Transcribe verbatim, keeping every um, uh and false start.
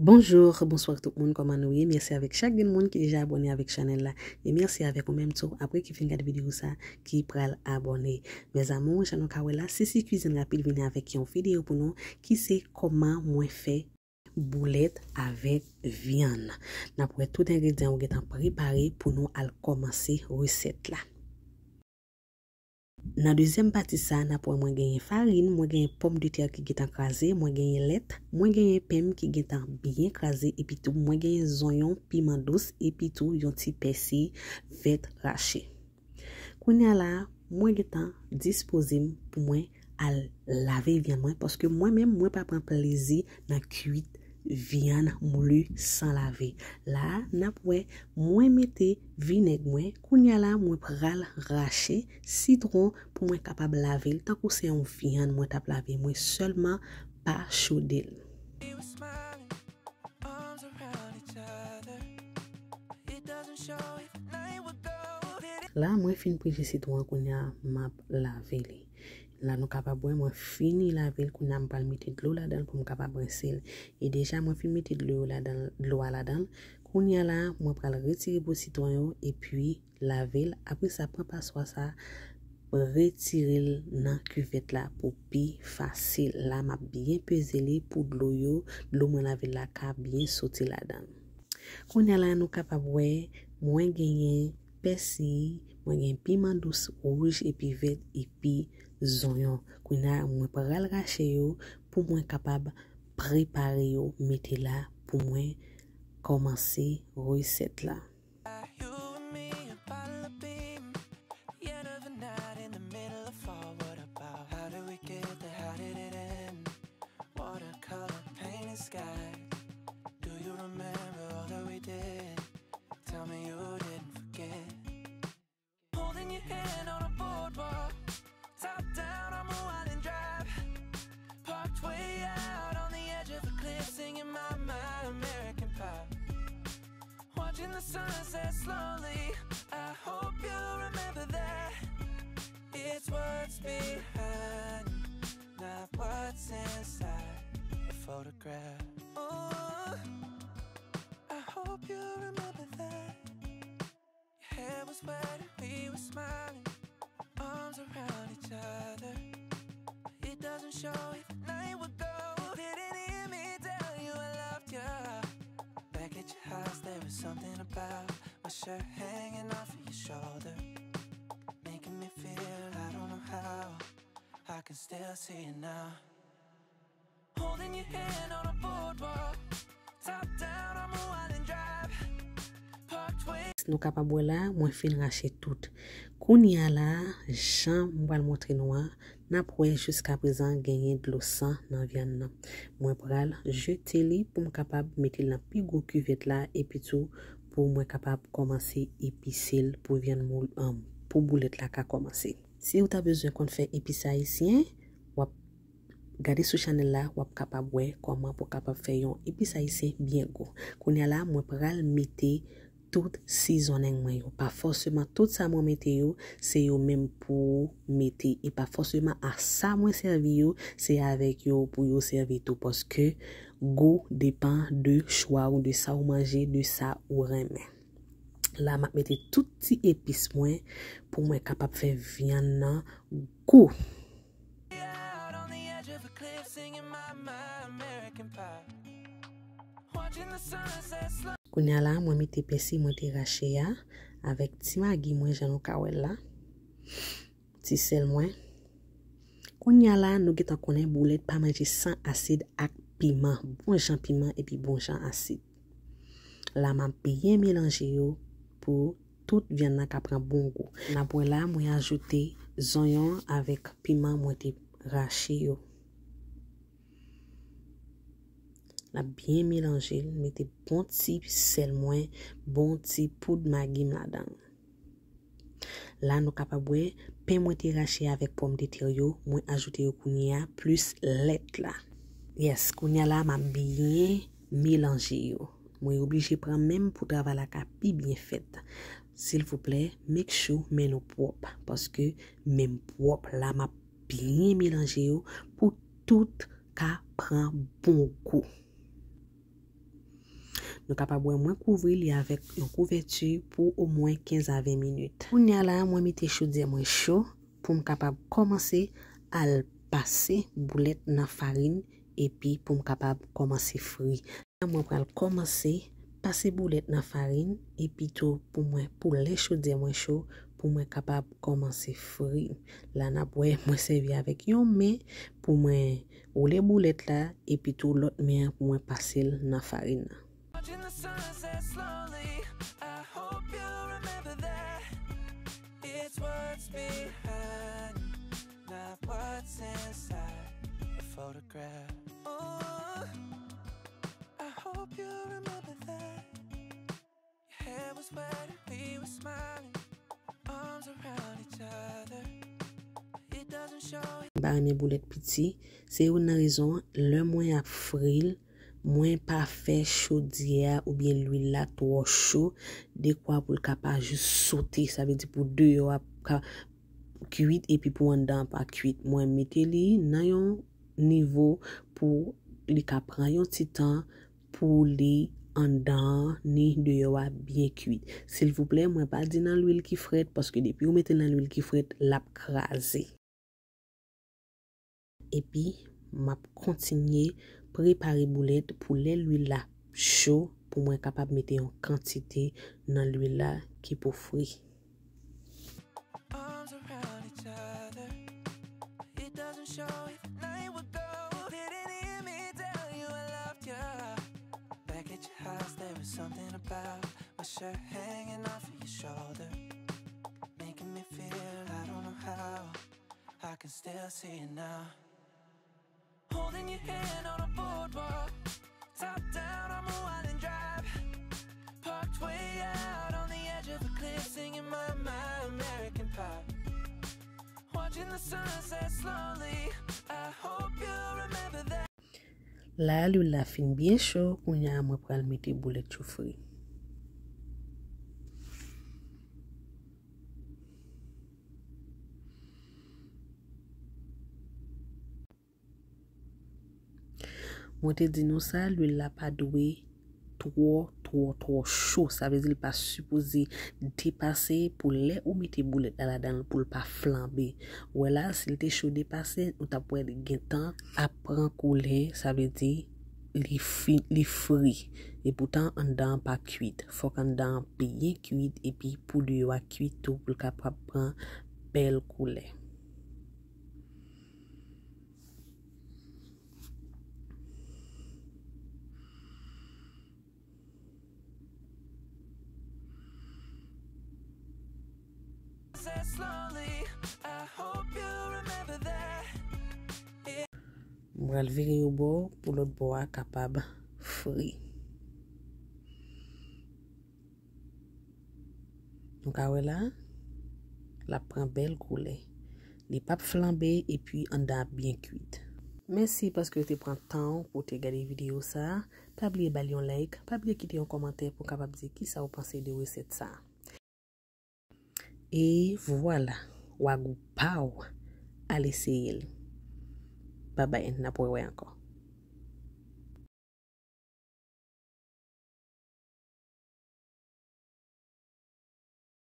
Bonjou, bonswa tout moun, kòman nou ye? Mèsi avèk chak grenn moun ki deja abòne avèk chanèl la. E mèsi avèk ou menm tou, apre ki fin gade videyo sa, ki pral abòne. Mes amours, jan nou ka wè la, Sisi Kwizin Rapid vini avèk yon videyo pou nou ki se kòman mwen fè boulèt avèk vyann. N ap wè tout engredyan ou gentan prepare pou nou al kòmanse resèt la. Nan dezyèm pati sa, n ap wè mwen genyen farin, mwen genyen pòmdetè ki gentan kraze, mwen genyen lèt, mwen genyen pen m ki gentan byen kraze, epi tou mwen genyen zonyon, piman dous, epi tou yon ti pèsi vèt rache. Kounye a la, mwen gentan dispoze m pou mwen al lave vyann mwen, paske mwen menm, mwen pa pran plezi nan kwit vyann moulu san lave. La a, n ap wè, mwen mete vinèg mwen. Kounye a la, mwen pral rache sitwon pou mwen kapab lave l. Tankou se yon vyann mwen t ap lave, mwen sèlman pa chode l. La, mwen fin prije sitwon an, kounye a, m ap lave li. La, nou kapab wè, mwen fini lave l, kounye a, m pral mete dlo ladan l pou m kapab rense l. E deja, mwen fin mete dlo yo ladan, dlo a ladan l. Kounye a la, mwen pral retire po sitwon yo, epi lave l. Apre sa, pran paswa sa, retire l nan kivèt la pou pi fasil. La, m ap byen peze li pou dlo yo, dlo mwen lave la ka byen soti ladan l. Kounye a la, nou kapab wè, mwen genyen pèsi, mwen genyen piman dous wouj epi vèt, epi zonyon. Kounye a, mwen pral rache yo pou mwen kapab prepare yo, mete la pou mwen kòmanse resèt la. Watercolor painted sky. Do you remember all that we did? Tell me you didn't forget. Holding your hand on a boardwalk, top down on Moualem Drive, parked way out on the edge of a cliff, singing my, my American Pie. Watching the sunset slowly, I hope you remember that. It's what's behind, not what's inside the photograph. Oh, I hope you remember that. Your hair was wet and we were smiling, arms around each other. It doesn't show if the night would go. Didn't hear me tell you I loved you. Back at your house, there was something about my shirt hanging off of your shoulder, making me feel I don't know how. I can still see it now. Holding your hand on a boardwalk, top down on Moualem Drive, parked way. Nou kapab wè la, mwen fin rache tout. Kounye a la, jan m pral montre nou an, n ap wè jiskaprezan genyen dlo san nan vyann nan. Mwen pral jete li pou m kapab mete l nan pi gwo kivèt la, epi tou pou mwen kapab kòmanse epise l pou vyann moul, anm, pou boulèt la ka kòmanse. Si w ta bezwen konn fè epis ayisyen, w ap gade sou chanèl la, w ap kapab wè kòman pou w kapab fè yon epis ayisyen byen gou. Kounye a la, mwen pral mete tout seasoning mwen yo. Pa fòseman tout sa mwen mete yo, se yo menm pou mete. E pa fòseman a sa mwen sèvi yo, se avèk yo pou yo sèvi tou. Paske gou depan de chwa ou, de sa ou manje, de sa ou renmen. La, m ap mete tout ti epis mwen pou mwen kapab fè vyann nan gou. Kounye a la, mwen mete pèsi mwen te rache a avèk ti magi mwen jan nou ka wè l la. Ti sèl mwen. Kounye a la, nou gentan konnen boulèt pa manje san asid ak piman. Bon jan piman epi bon jan asid. La, m ap byen melanje yo pou tout vyann nan ka pran bon gou. N ap wè la, mwen ajoute zonyon avèk piman mwen te rache yo. N ap byen melanje l, mete bon ti sèl mwen, bon ti poud magi m ladan l. La, nou kapab wè, pen mwen te rache avèk pòmdetè yo, mwen ajoute yo kounye a, plis lèt la. Yes, kounye a la, m ap byen melanje yo. Mwen oblije pran men m pou travay la ka pi byen fèt. Silvouplè, make sure men nou pwòp, paske men m pwòp. La, m ap byen melanje yo pou tout ka pran bon gou. Nou kapab wè mwen kouvri li avèk yon kouvèti pou omwen kenz a ven minit. Kounye a la, mwen mete chodyè mwen cho pou m kapab kòmanse al pase boulèt nan farin epi pou m kapab kòmanse fri. Mwen pral kòmanse pase boulèt nan farin epi tou pou mwen pou lè chodyè mwen cho pou mwen kapab kòmanse fri. La n ap wè mwen sèvi avèk yon men pou mwen woule boulèt la epi tou lòt men an pou mwen pase l nan farin nan. Watching the sunset slowly, I hope you remember that. It's what's behind, not what's inside the photograph. Ooh, I hope you remember that. Your hair was wet and we were smiling, arms around each other. It doesn't show. M pa renmen boulèt piti. Se youn nan rezon lè mwen ap fri l, mwen pa fè chodyè a oubyen lwil la twò cho, dekwa pou l ka pa jis sote, sa vle di pou deyò a ka kwit epi pou anndan an pa kwit. Mwen mete li nan yon nivo pou li ka pran yon ti tan pou li anndan an ni deyò a byen kwit. Silvouplè, mwen pa di nan lwil ki frèt, paske depi ou mete l nan lwil ki frèt, l ap kraze. Epi, m ap kontinye prepare boulèt pou lè lwil la cho, pou mwen kapab mete yon kantite nan lwil la ki pou fri. Arms around each other. It doesn't show if the night would go. Didn't hear me tell you I loved you. Back at your house, there was something about my shirt hanging off of your shoulder, making me feel I don't know how. I can still see it now. Holding your hand on a boardwalk. Top down on Moore Island Drive. Parked way out on the edge of a cliff, singing my, my American pop. Watching the sunset slowly. I hope you remember that. La, lwil la fin byen cho, kounye a mwen pral mete boulèt yo fri. Mwen te di nou sa, lwil la pa dwe twò, twò, twò cho. Sa vle di li pa sipoze depase pou lè ou mete boulèt la ladan l pou l pa flanbe. Ou wè la, si l te cho depase, ou t ap wè li gentan ap pran koulè, sa vle di li fi, li fri. Epoutan, anndan an pa kwit. Fòk anndan an byen kwit epi pou deyò a kwit tou pou l kapab pran bèl koulè. M pral vire yo bò pou lòt bò a kapab fri. Nou ka wè la, l ap pran bèl koulè. Li p ap flanbe epi anndan ap byen kwit. Mèsi paske w te pran tan w pou w te gade videyo sa a. Pa bliye ba l yon like, pa bliye kite yon kòmantè pou w kapab di kisa w panse de resèt sa a. E vwala, wagou pa w. Al eseye l. Babay, n ap wè wè ankò.